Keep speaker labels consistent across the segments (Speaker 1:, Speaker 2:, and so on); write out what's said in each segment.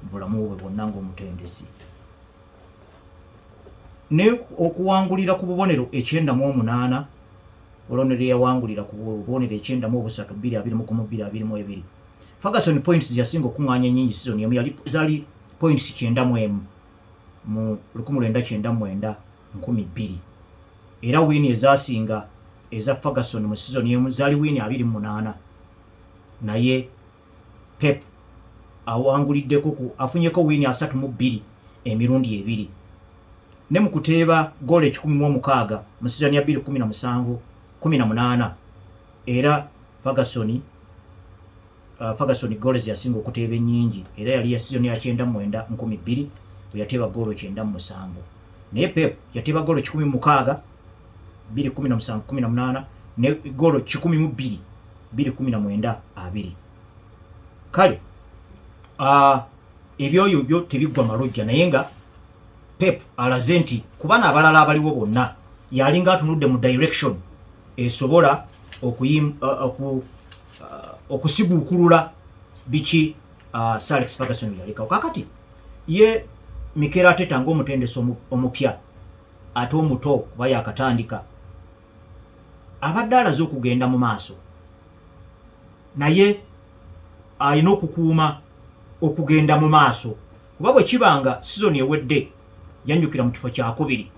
Speaker 1: Mu bulamu bwe bwonna ng'omutendesi ne okuwangulira ku bubonero 98, olwonero yawangulira ku bubonero 93 221 222. Ferguson points yasinga okuŋŋaanya ennyingi season emu yali zaali points 91 mu 1999 2000, era win ezasinga eza Ferguson mu season emu zaali win 28, naye Pep awanguliddeko ku afunyeko win 32 emirundi ebiri, ne mu kuteeba goolo 106 mu sizoni ya 2017 18. Era Ferguson goals yasinga okuteeba ennyingi era yali ya sizoni ya 99 2000 bwe yateeba goolo 97, naye Pep yateeba goolo 106 217 18 ne goolo 102 219 20. Kale ebyoyo byo tebiggwa malojja, naye nga Pep alaze nti kubana abalala abaliwo bonna yalinga atunudde mu direction esobola okusiguukulula biki Sir Alex Ferguson yalekawo. Kakati ye Mikel Arteta ng'omutendesi omupya ate omuto, kuba yakatandika, abadde alaze okugenda mu maaso, naye alina okukuuma okugenda mu maaso, kuba bwe kibanga sizoni ewedde yanjukira mu kifo kyakubiri,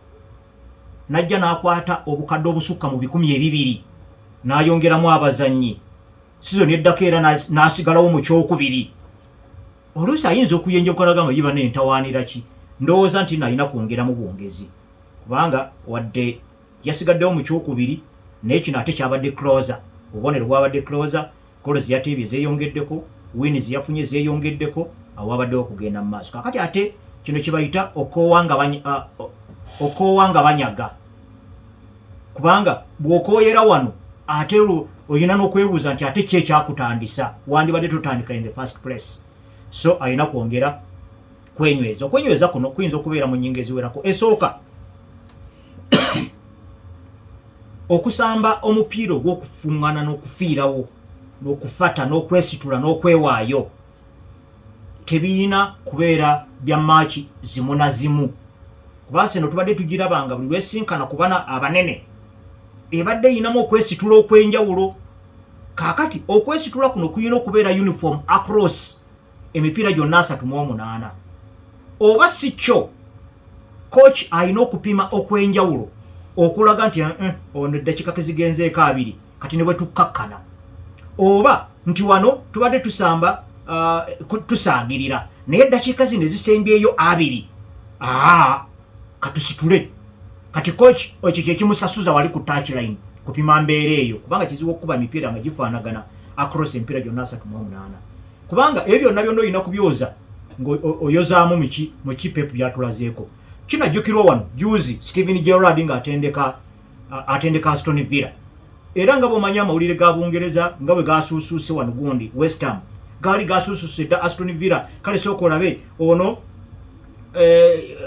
Speaker 1: najja n'akwata obukadde obusukka mu 200 n'ayongeramu abazannyi, sizoni eddako era n'asigalawo mu kyokubiri, oluusi ayinza okuyenja okulagamba yiba nentawaanira ki. Ndowooza nti nalina kwongeramu bwongezi, kubanga wadde yasigaddewo mu kyokubiri, naye kino ate kyabadde closer, obubonero bwabadde closer, goals yateebye zeeyongeddeko, wins yafunye zeeyongeddeko, awo wabaddewo okugenda mu maaso. Kakati ate kino kyebayita okoowa nga banyaga, kubanga bw'okooyera wano ate olina n'okwebuuza nti ate ki ekyakutandisa, wandibadde totandika in the first place. So alina kwongera kwenyweza. Okwenyweza kuno kuyinza okubeera mu nnyingo eziwerako. Esooka, okusamba omupiira ogw'okufuŋŋana n'okufiirawo n'okufata n'okwesitula n'okwewaayo tebiyina kubeera bya match zimu na zimu, kuba seno tubadde tugirabanga buli lwesinkana ku bana abanene ebadde eyinamu okwesitula okw'enjawulo. Kaakati okwesitula kuno kuyina okubeera uniform across emipiira gyonna 38, oba si kyo coach alina okupima okw'enjawulo okulaga nti ono eddakiika kezigenzeeko 20 kati ne bwe tukkakkana, oba nti wano tubadde tusamba tusaagirira, naye eddakiika zino ezisembyeyo 20 aa katusitule. Kati coach ekyo kyekimusasuza wali ku touchline kupima mbeera eyo, kubanga kizibu okukuba emipiira nga gifaanagana across emipiira gyonna 38, kubanga ebyo byonna byonna olina kubyoza ng'oyozaamu miki muki Pep byatulazeeko. Kinajjukirwa wano juzi Steven Gerrard ng'atendeka atendeka Aston Villa, era nga bw'omanyi amawulire ga Bungereza nga bwe gasuusuuse wano, gundi West Ham gaali gasuusuuse dda Aston Villa. Kale sooka olabe ono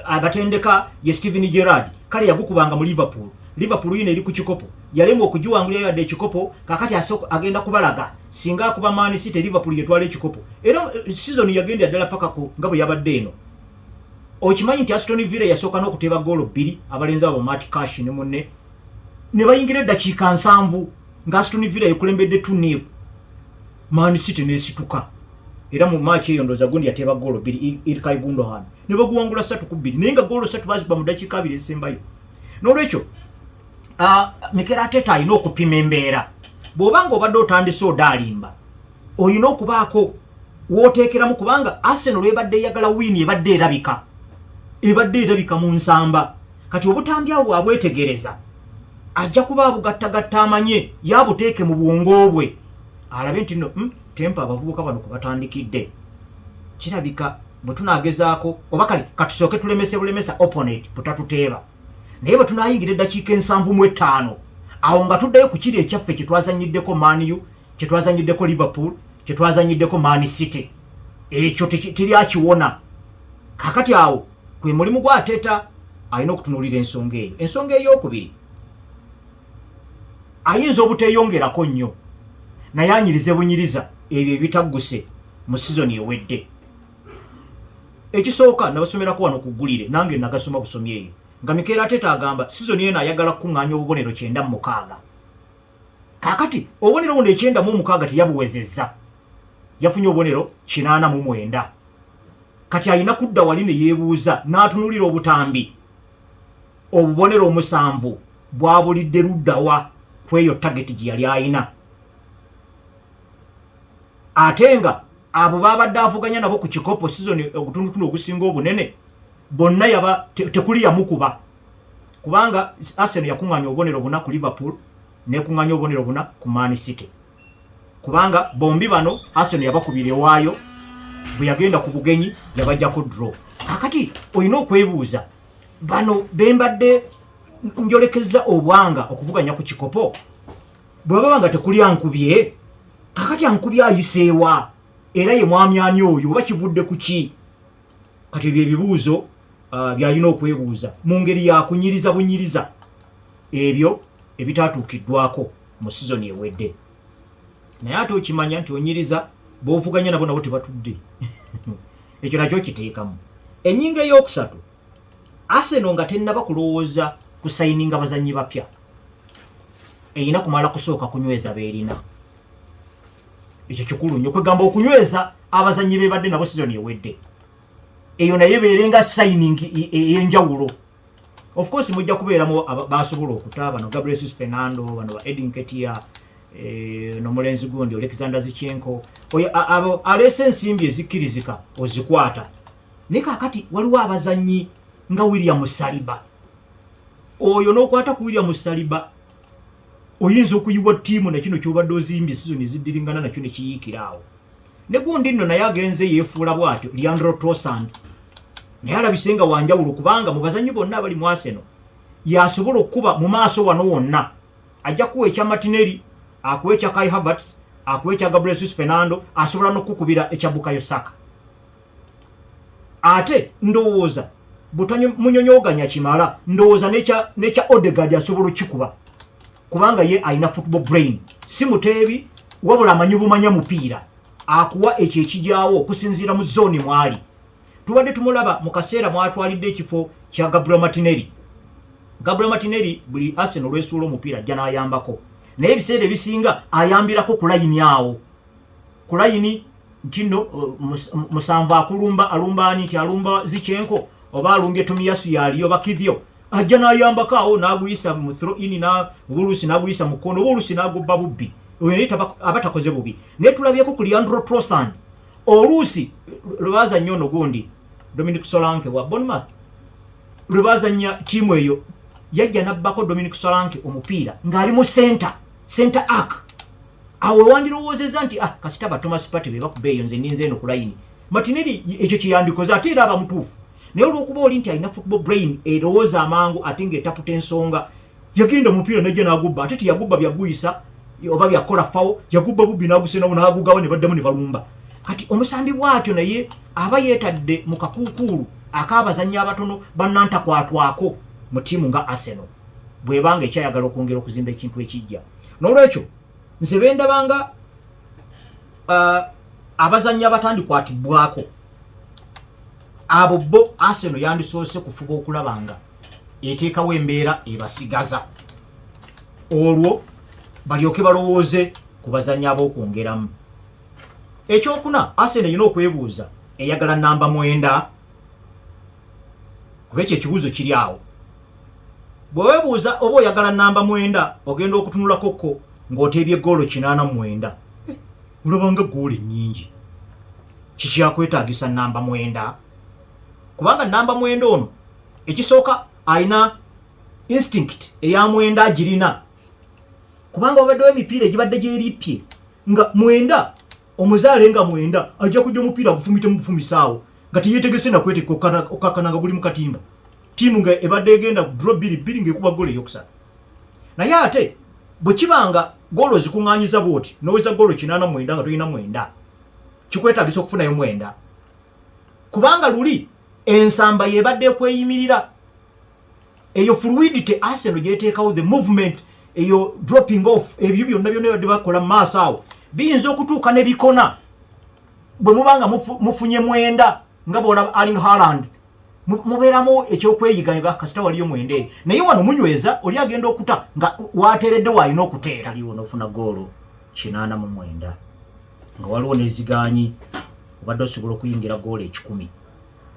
Speaker 1: abatendeka ye Steven Gerrard, kale yagukubanga mu Liverpool. Liverpool yino eri ku kikopo, yalemwa okugiwangulira yadde ekikopo, kakati agenda kubalaga singa akuba Man City, Liverpool yetwala ekikopo. Era season yagenda ddala paka ku nga bwe yabadde eno. Okimanyi nti Aston Villa yasooka n'okuteeba goolo bbiri, abalenzi abo Matty Cash ne munne, ne bayingira eddakiika 70 nga Aston Villa ekulembedde 2-0, Man City n'esituka. Era mu match eyo ndowooza gundi yateeba goolo bbiri, Ilkay Gundogan, ne baguwangula 3-2, naye nga goolo ssatu bazikuba mu ddakiika 20 ezisembayo. N'olwekyo Mikel Arteta alina okupima embeera. Bw'oba nga obadde otandise odaalimba, olina okubaako wooteekeramu, kubanga Arsenal ebadde eyagala win, ebadde erabika mu nsamba. Kati obutambi awo bwabwetegereza, ajja kuba abugattagatta, amanye yabuteeke mu bwongo bwe, alabe nti no tempo abavubuka bano kubatandikidde kirabika bwe tunaagezaako, oba kale katusooke tulemese bulemesa opponent butatuteeba, naye bwe tunaayingira eddakiika 75 awo nga tuddayo ku kiri ekyaffe kye twazanyiddeko Man U, kye twazanyiddeko Liverpool, kye twazanyiddeko Man City, ekyo teryakiwona. Kakati awo kwe mulimu gwa Arteta, alina okutunuulira ensonga eyo. Ensonga eyokubiri, ayinza obuteeyongerako nnyo, naye anyirize bunyiriza ebyo ebitagguse mu sizoni ewedde. Ekisooka, nabasomerako wano ku ggulire, nange nagasoma busomi eyo, nga Mikel Arteta agamba sizoni eno ayagala kukuŋŋaanya obubonero 96. Kaakati obubonero buno 96 teyabuwezezza, yafunye obubonero 89. Kati alina kudda wali ne yeebuuza n'atunulira obutambi, obubonero 7 bwabulidde luddawa ku eyo target gye yali ayina, ate nga abo babadde avuganya nabo ku kikopo sizoni ogutundutundu ogusinga obunene bonna yaba tekuli yamukuba, kubanga Arsenal yakuŋŋaanya obubonero 4 ku Liverpool, nekuŋŋaanya obubonero 4 ku Man City, kubanga bombi bano Arsenal yabakubira ewaayo, bwe yagenda ku bugenyi yabajjako draw. Kakati olina okwebuuza, bano bembadde njolekeza obwanga okuvuganya ku kikopo, bwe baba nga tekuli ankubye, kakati ankubye ayiseewa? Era ye mwami ani oyo, oba kivudde ku ki? Kati ebyo ebibuuzo byalina okwebuuza mu ngeri yakunyiriza bunyiriza ebyo ebitatuukiddwako mu sizoni ewedde. Naye ate okimanya nti onyiriza b'ovuganya nabo, nabo tebatudde, ekyo nakyo kiteekamu. Ennyingo ey'okusatu, Arsenal nga tennaba kulowooza kusayininga bazannyi bapya, erina kumala kusooka kunyweza beerina. Ekyo kikulu nnyo, kwegamba okunyweza abazannyi bebadde nabo sizoni ewedde, eyo naye beerenga signing ey'enjawulo. Of course mujja kubeeramu basobola okuta bano Gabriel Jesus Fernando, bano ba Eddie Nketiah, n'omulenzi gundi Alexander Zinchenko, oyo abo aleese ensimbi ezikkirizika ozikwata. Naye kaakati waliwo abazannyi nga William Saliba oyo, n'okwata ku William Saliba oyinza okuyiwa ttiimu nakino kyobadde ozimbye sizoni eziddiringana nakyo ne kiyiikira awo. Ne gundi nno naye agenze yeefuula bw'atyo, Leandro Trossard, naye alabise nga wanjawulo, kubanga mu bazannyi bonna abali mu Arsenal yasobola okukuba mu maaso wano wonna. Ajja kuwa ekya Martinelli, akuwa ekya Kai Havertz, akuwa ekya Gabriel Jesus Fernando, asobola n'okukubira ekya Bukayo Saka. Ate ndowooza butamunyonyoganya kimala, ndowooza nekya Odegaard asobola okikuba, kubanga ye alina football brain, si muteebi wabula amanyi bumanya mupiira, akuwa ekyo ekijaawo okusinziira mu zooni mwali. Tubadde tumulaba mu kaseera mwatwalidde ekifo kya Gabriel Martinelli. Gabriel Martinelli buli Arsenal lwesuula omupiira ajja n'ayambako, naye ebiseera ebisinga ayambirako ku layini awo, ku layini nti nno 7 akulumba, alumba ani, nti alumba Zinchenko oba alumbye Tomiyasu, yaliyo bakivyo, ajja n'ayambako awo n'aguyisa mu throw in, na oluusi n'aguyisa mu kkono oba oluusi n'agubba bubbi. Oyo naye aba takoze bubi. Naye tulabyeko ku Leandro Trossard, oluusi lwe baazannya ono gundi Dominic Solanke wa Bournemouth, lwe baazannya ttiimu eyo, yajja n'abbako Dominic Solanke omupiira ng'ali mu center arc. Awo wandirowoozezza nti, ah, kasita ba Thomas Partey be bakuba eyo, nze ninze eno ku layini. Martinelli ekyo kyeyandikoze, ate era aba mutuufu, naye olw'okuba oli nti alina football brain erowooza amangu ate ng'etaputa ensonga, yagenda omupiira najja n'agubba. Ate teyagubba byaguyisa oba byakola fawo, yagubba bubbi n'agusenawo n'agugawa ne baddamu ne balumba. Kati omusambi bw'atyo naye aba yeetadde mu kakuukuulu ak'abazannyi abatono bannantakwatwako mu ttiimu nga Arsenal bw'ebanga ekyayagala okwongera okuzimba ekintu ekijja. N'olwekyo nze bendabanga abazannyi abatandikwatibwako, abo bo Arsenal yandisoose kufuba okulaba nga eteekawo embeera ebasigaza, olwo balyoke balowooze ku bazannyi ab'okwongeramu. Ekyokuna, Arsenal erina okwebuuza eyagala namba 9, kuba ekyo ekibuuzo kiri awo. Bwe weebuuza oba oyagala namba 9, ogenda okutunulakokko ng'oteebye goolo 89, olabanga goolo ennyingi, kikyakwetaagisa namba 9? Kubanga namba 9 ono ekisooka alina instinct eya 9 agirina, kubanga wabaddewo emipiira egibadde gyerippye nga 9 omuzaale nga 9 ajja kujja omupiira gufumite mubufumisaawo nga teyetegese nakwetekka okkakkana nga guli mu katimba, ttiimu nga ebadde egenda draw 2-2 ng'ekuba goolo eyokusatu. Naye ate bwe kiba nga goolo zikuŋŋaanyiza bwoti noweza goolo 89 nga tolina 9, kikwetaagisa okufunayo 9, kubanga luli ensamba yebadde ekweyimirira. Eyo fluidity Arsenal gyeteekawo, the movement eyo, dropping off, ebyo byonna byonna badde bakola mu maaso awo biyinza okutuuka ne bikona bwe muba nga mufunye 9. Nga bwolaba Erling Haaland, mubeeramu ekyokweyiga, kasita waliyo mwenda eri, naye wano munyweza oli agenda okuta nga wateeredde waalina okuteera. Aliwo nofuna goolo 89 nga waliwo neziganyi, obadde osobola okuyingira goolo 100,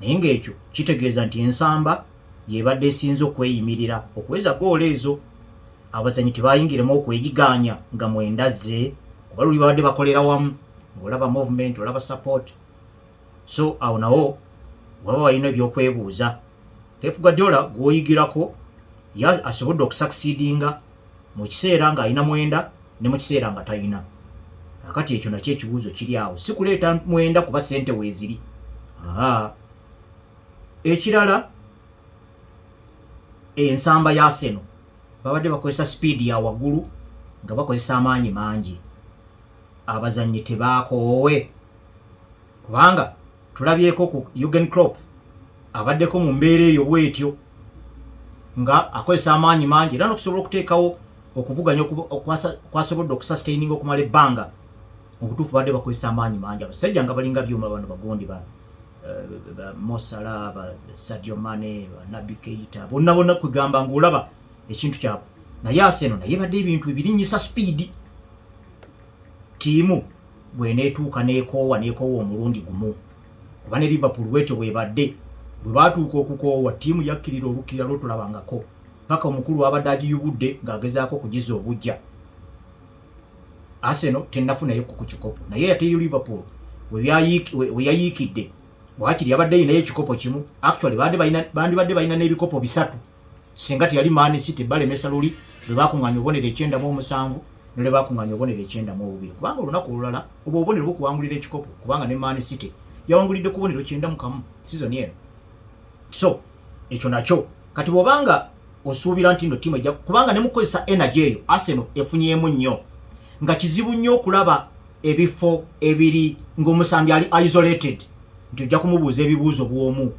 Speaker 1: naye ngaekyo kitegeeza nti ensamba yebadde esinze okweyimirira okuweza goolo ezo. Abazanyi tebayingiremu okweyiganya nga mwenda ze, kuba luli babadde bakolera wamu, ng'olaba movement, olaba support. So awo nawo waba walina ebyokwebuuza. Pep Guardiola gw'oyigirako asobodde okusucceedinga mu kiseera ng'alina mwenda ne mu kiseera nga talina. Akati ekyo nakyo ekibuuzo kiri awo, si kuleeta mwenda kuba ssente weeziri. Ekirala, ensamba ya Arsenal babadde bakozesa speed ya waggulu nga bakozesa amaanyi mangi. Abazannyi tebaakoowe? Kubanga tulabyeko ku Jurgen Klopp abaddeko mu mbeera eyo bwetyo nga akozesa amaanyi mangi, era nokusobola okuteekawo okuvuganya kwasobodde okusustaininga okumala ebbanga. Mu butuufu badde bakozesa amaanyi mangi, abasajja nga balinga byuma bano bagondi ba Mo Salah, ba Sadio Mane, ba Naby Keita, bonna bonna, kwegamba ng'olaba ekintu kyabwe. Naye Arsenal naye badde ebintu ebirinyisa speed. Ttiimu bweneetuuka n'ekoowa, n'ekoowa omulundi gumu, kuba ne Liverpool bwetyo bwebadde. Bwe baatuuka okukoowa, ttiimu yakkirira olukkirira lwotulabangako paka omukulu abadde agiyubudde ng'agezaako okugiza obujja. Arsenal tennafunayo ku kikopo, naye ate Liverpool we yayiikidde wakiri yabadde yinayo ekikopo kimu. Actually bandibadde balina n'ebikopo bisatu singa teyali Man City balemesa luli lwe bakuŋŋaanya obubonero 97 ne lwe bakuŋŋaanya obubonero 92, kubanga olunaku olulala obwo obubonero bukuwangulira ekikopo, kubanga ne Man City yawangulidde ku bubonero 91 season eno. So ekyo nakyo kati bw'obanga osuubira nti nno ttiimu ejja, kubanga ne mukukozesa energy eyo Arsenal efunyeemu nnyo, nga kizibu nnyo okulaba ebifo ebiri ng'omusambi ali isolated nti ojja kumubuuza ebibuuzo bw'omu.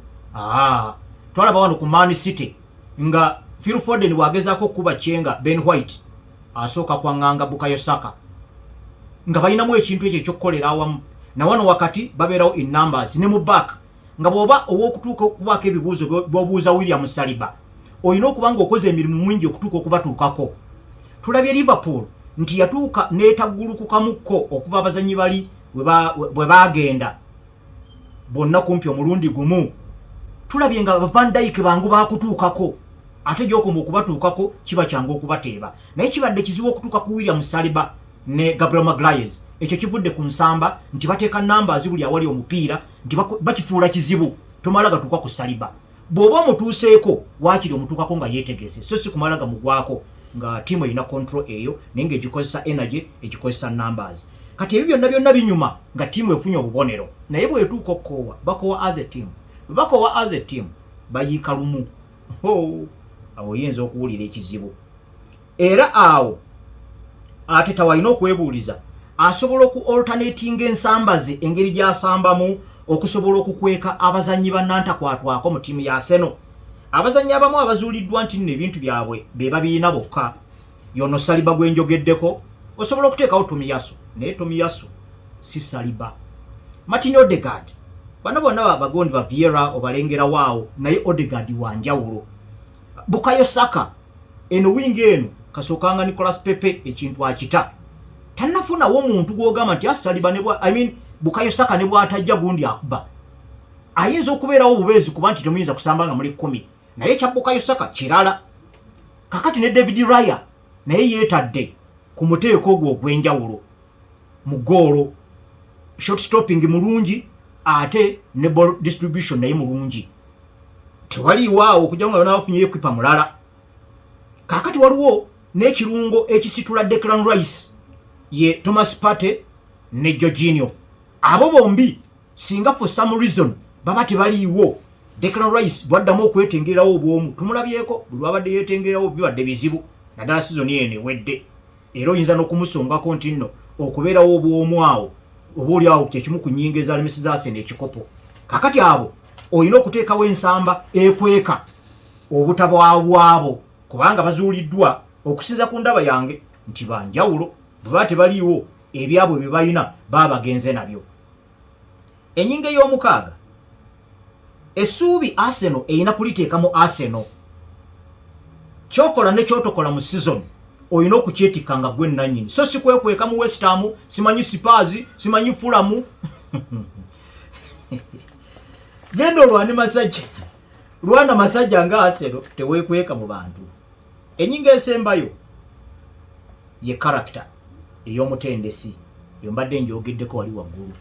Speaker 1: Twalaba wano ku Man City nga Phil Foden bw'agezaako okukuba kyenga Ben White asooka kwaŋŋanga Bukayo Saka, nga balinamu ekintu ekyo ekyokukolera awamu. Nawano wakati babeerawo in numbers ne mu back, nga bw'oba ow'okutuuka okubaako ebibuuzo by'obuuza William Saliba, olina okuba ng'okoze emirimu mingi okutuuka okubatuukako. Tulabye Liverpool nti yatuuka n'etaggulukukamukko okuva abazanyi bali bwe baagenda bonna kumpi omulundi gumu. Tulabye nga Van Dijk bangu bakutuukako, ate gyokoma okubatuukako kiba kyangu okubateeba, naye kibadde kizibu okutuuka ku William Saliba ne Gabriel Magalhaes. Ekyo kivudde ku nsamba nti bateeka numbers buli awali omupiira, nti bakifuula kizibu tomala gatuuka ku Saliba. Bw'oba omutuuseeko, waakiri omutuukako nga yeetegese, so si kumala gamugwako nga ttiimu erina control eyo, naye ng'egikozesa energy, egikozesa numbers. Kati ebyo byonna byonna binyuma nga ttiimu efunye obubonero, naye bw'etuuka okukoowa, bakoowa as a team. Bwe bakoowa as a team, bayiika lumu. Awo oyinza okuwulira ekizibu. Era awo ate tawalina okwebuuliza asobola oku alternating ensamba ze, engeri gy'asambamu okusobola okukweka abazannyi bannantakwatwako mu ttiimu ya Arsenal. Abazannyi abamu abazuuliddwa nti nno ebintu byabwe be babiina bokka, yono Saliba gwe njogeddeko. Osobola okuteekawo Tomiyasu, naye Tomiyasu si Saliba. Martin Odegaard, bano bonna bagondi ba Vieira obalengerawo awo, naye Odegaard wa njawulo. Bukayo Saka, eno wingi eno kasookanga Nicolas Pepe ekintu akita tannafunawo omuntu gw'ogamba nti Saliba ne I mean Bukayo Saka ne bw'atajja gundi akuba ayinza okubeerawo obubeezi, kuba nti temuyinza kusamba nga muli 10, naye ekya Bukayo Saka kirala. Kakati ne David Raya naye yeetadde ku muteeko ogwo ogw'enjawulo mu goolo, shot stopping mulungi, ate ne ball distribution naye mulungi. Tewaliiwo awo okujja nga banabafunyeyo keeper mulala. Kakati waliwo n'ekirungo ekisitula Declan Rice, ye Thomas Partey ne Jorginho. Abo bombi singa for some reason baba tebaliiwo, Declan Rice bwaddamu okwetengererawo obwomu, tumulabyeko buli lwabadde yeetengererawo bibadde bizibu, naddala sizoni eno ewedde. Era oyinza n'okumusongako nti nno okubeerawo obwomu awo oba oli awo kyekimu ku nnyingo ezalemeseza Arsenal ekikopo. Kakati abo olina okuteekawo ensamba ekweka obutabwabwabo, kubanga bazuuliddwa okusinza ku ndaba yange nti banjawulo. Bwe baba tebaliiwo, ebyabwe bye balina baba bagenze nabyo. Ennyingo ey'omukaaga. Essuubi Arsenal erina kuliteeka mu Arsenal. Kyokola ne kyotokola mu season olina okukyetikka nga gwe nannyini, so si kwekweka mu West Ham, simanyi Spurs, simanyi Fulham. Genda olwane masajja, lwana masajja nga Arsenal, teweekweka mu bantu. Enyingo esembayo ye character ey'omutendesi, eyo mbadde njogeddeko wali waggulu.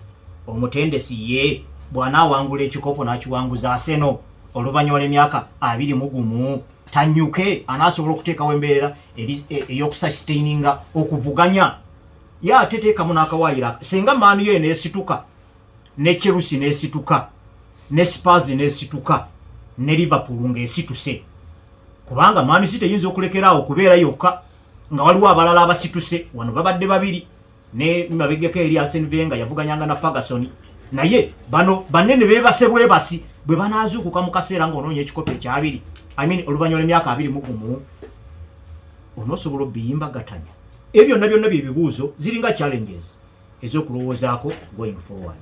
Speaker 1: Omutendesi ye bw'anaawangula ekikopo n'akiwanguza Arsenal oluvannyuma lw'emyaka 21, tanyuke, anaasobola okuteekawo embeera ey'okusustaininga okuvuganya. Ye ate teekamu n'akawaayiro, singa Man U eneesituka, ne Chelsea n'esituka, ne Spurs n'esituka, ne Liverpool ng'esituse, kubanga Man City eyinza okulekeraawo okubeera yokka nga waliwo abalala abasituse. Wano babadde babiri ne mabegeko eri Arsene Wenger yavuganyanga na Ferguson, naye bano banene beebase bwebasi. Bwe banaazuukuka mu kaseera ng'onoonya ekikopo ekyabiri, I mean, oluvannyuma lw'emyaka 21, onoosobola obiyimbagatanya? Ebyo byonna byonna bye bibuuzo, ziringa challenges ez'okulowoozaako going forward.